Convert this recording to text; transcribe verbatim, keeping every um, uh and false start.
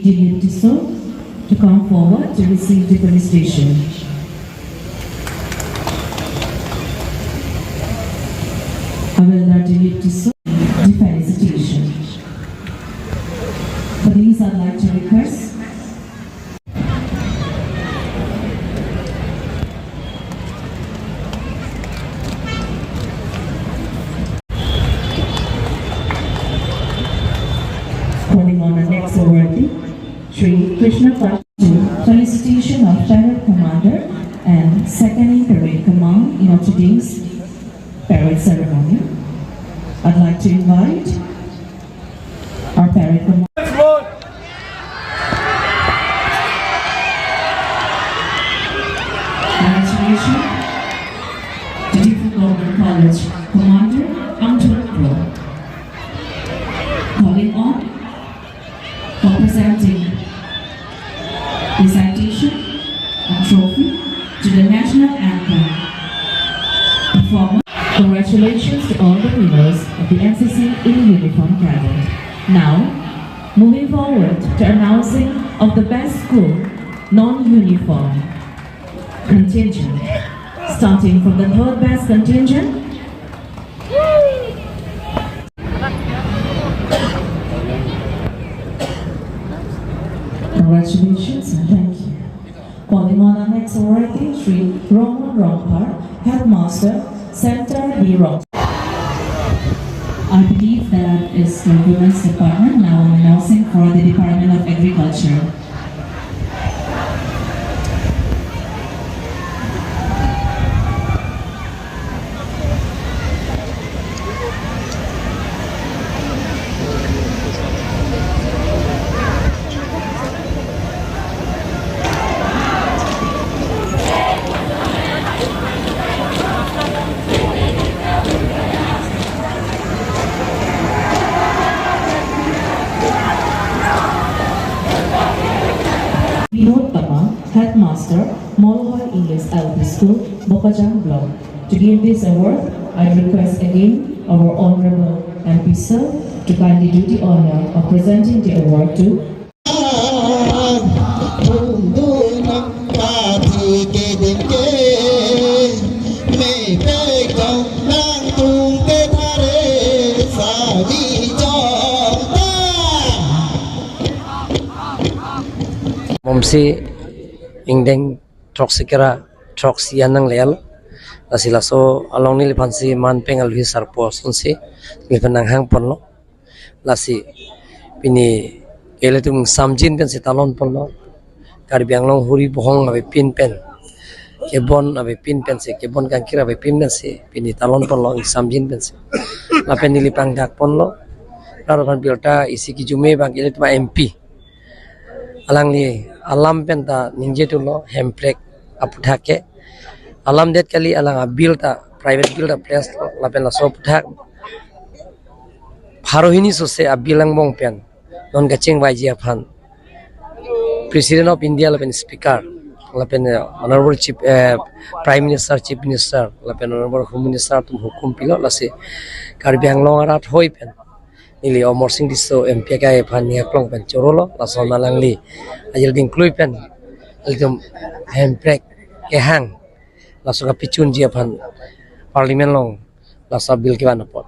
Dilip Tisso to come forward to receive the felicitation. Havildar Dilip Tisso, the felicitation. For this, I'd like to request Calling on the next awardee, Shri Krishna Pal. Felicitation of Parade Commander and second in parade command in of today's parade ceremony. I'd like to invite our parade commander. Congratulations to Diphu Government College Commander Angchon Kro. Calling on for presenting the citation and trophy to the national anthem performer. Congratulations to all the winners of the N C C in uniform cadet. Now, moving forward to announcing of the best school non-uniform contingent. Starting from the third best contingent, congratulations and thank you. Calling on our next awardee, Shri Roman Rongphar, Headmaster, Center B Rong. I believe that is the Women's Department. Now I'm announcing for the Department of Agriculture. Binod Tamang, Headmaster, Molhoi English L P School, Bokajan Block. To give this award, I request again our Honorable M P Sir to kindly do the honor of presenting the award to Momsi ingdeng throksi kre throksi an nanglelo. Lasi laso along neliphansi manpeng alwi sarpo asonsi neliphan nanghang ponlo. Lasi pini ilitum ingsamjin pensi talon ponlo. Karbi Anglong huri bohong avepin pen, kebon avepin pensi, kebon kangkir avepin pensi pini talon ponlo ingsamjin pensi. Lapen neli pangdak ponlo. Raraphan birta isi kijume abang ilitum M P, alangli alam penta ningje thulo, hemprek aphuthak ke. Alam det kali, alang abill ta, private bill ta place lo, lapen laso aphuthak pharo hini sose abill angbong pen non kachingvaiji aphan President of India lapen Speaker lapen, eh, Honorable Chief, eh, Prime Minister, Chief Minister lapen Honorable Home Minister atum hukum pilo, lasi Karbi Anglong arat hoi pen neli Amarsing Tisso M P akai aphan ning aklong pen chorolo, lason alangli ajil dingklui pen ilitum hemprek kehang, laso kapachunji aphan Parliament along laso bill kevan apot.